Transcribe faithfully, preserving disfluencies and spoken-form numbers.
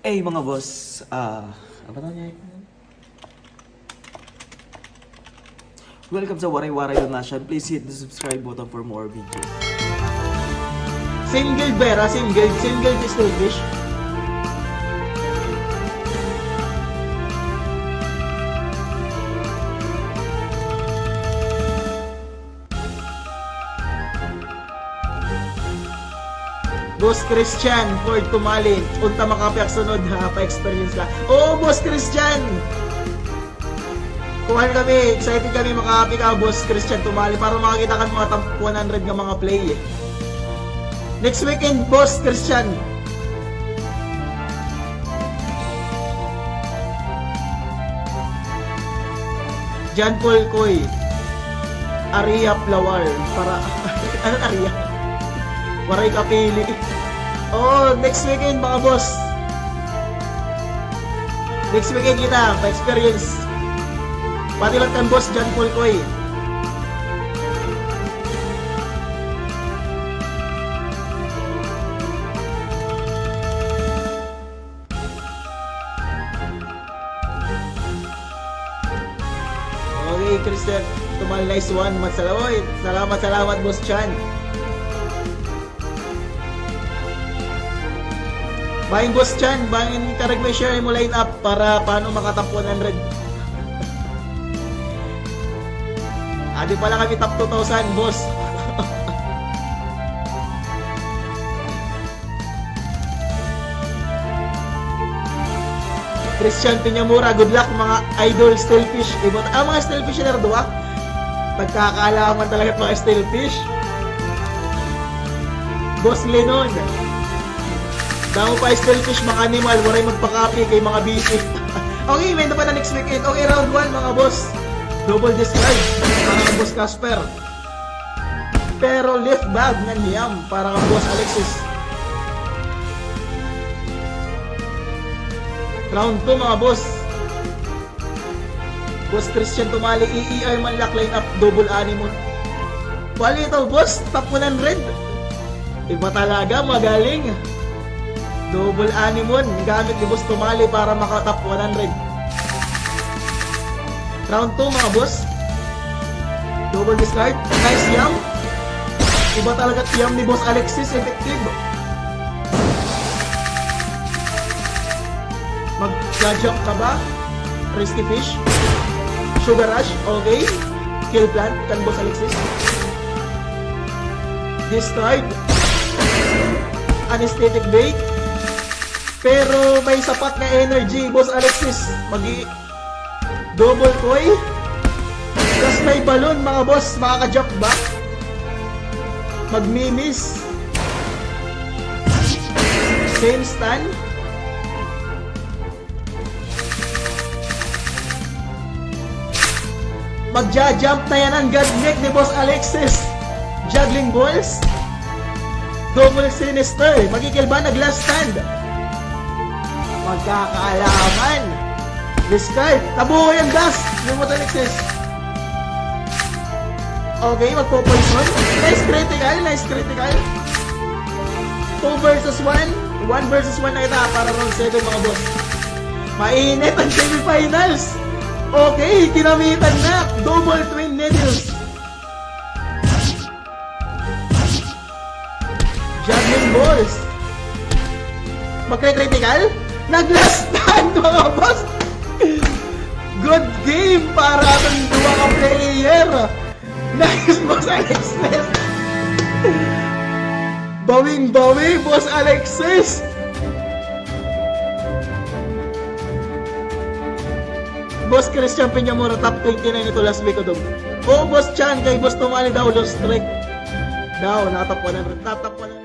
Hey, mga boss, ah, ano ba tawag niya? Welcome sa Waray Waray Donation. Please hit the subscribe button for more videos. Single bear, ah, single, single pistol fish. Boss Christian, Ford Tumali. Unta makaapi ak sunod, ha, pa-experience la. Oo, Boss Christian! Kuan kami, excited kami makaapi ka, Boss Christian Tumali, para makakita kan mga top one hundred nga mga play. Next weekend, Boss Christian. John Paul Coy. Aria Plawar. Para, ano aria? Waray kapili. Oh, next weekend, mga boss. Next weekend kita, pa-experience. Pati lang kan boss, John Paul Coy. Okay, Christian Tumal, nice one. Matsalaw, oy. Salamat, salamat, Boss Chan. Bangin, Boss Chan, bangin karuyag mo i-share imo lineup para paano maka-top one hundred. Adi pa la kami top two thousand, boss. Christian Peñamora, good luck, mga idol, Steelfish. Ibot, ah, mga Steelfish na duha. Nagkakaalaman talaga mga Steelfish. Boss Lenon. Damo pa Steelfish, mga animal, waray magpakapi kay mga busy. Okay, may-ada pa na next weekend. Okay, round one, mga boss. Double discard, mga boss Casper. Pero left bag nga niyam para kang Boss Alexis. Round two, mga boss. Boss Christian Tumali, E E R man lock lineup, double anemone. Quality ito, boss, top one hundred. Iba talaga, magaling. Double anemone, gamit ni Boss Tumali para maka-top one hundred. Round two, mga boss. Double discard. Nice yam. Iba talaga yam ni Boss Alexis. Effective. Mag-jump ka ba? Risky Fish. Sugar Rush. Okay. Kill Plant kan Boss Alexis. Discard. Anesthetic Bait. Pero may sapat nga energy, Boss Alexis. Mag-i-, double Koi. Tas may balloon, mga boss. Makaka-jump ba? Magmi-miss. Same stun. Magja-jump na yan ang God Mech ni Boss Alexis. Juggling balls. Double sinister. Magkikil ba? Nag-last stand. Magkakaalaman. Discard. Nabuhay ang dust ni Boss Alexis. Okay, magpo-poison. Nice critical, nice critical. Two versus one. One versus one na kita para round seven, mga boss. Mainit ang semifinals. Okay, kinamitan na. Double twin needles. Juggling balls. Magkre-critical? Nag-last stand, mga boss. Good game para sa duha ka player. Nice, Boss Alexis. Bawing-bawi, Boss Alexis. Boss Christian Peñamora, top twenty-nine ito last week, udog. Oo, Boss Chan, kay Boss Tumali daw, lost streak. Daw, natap one hundred, natap one hundred.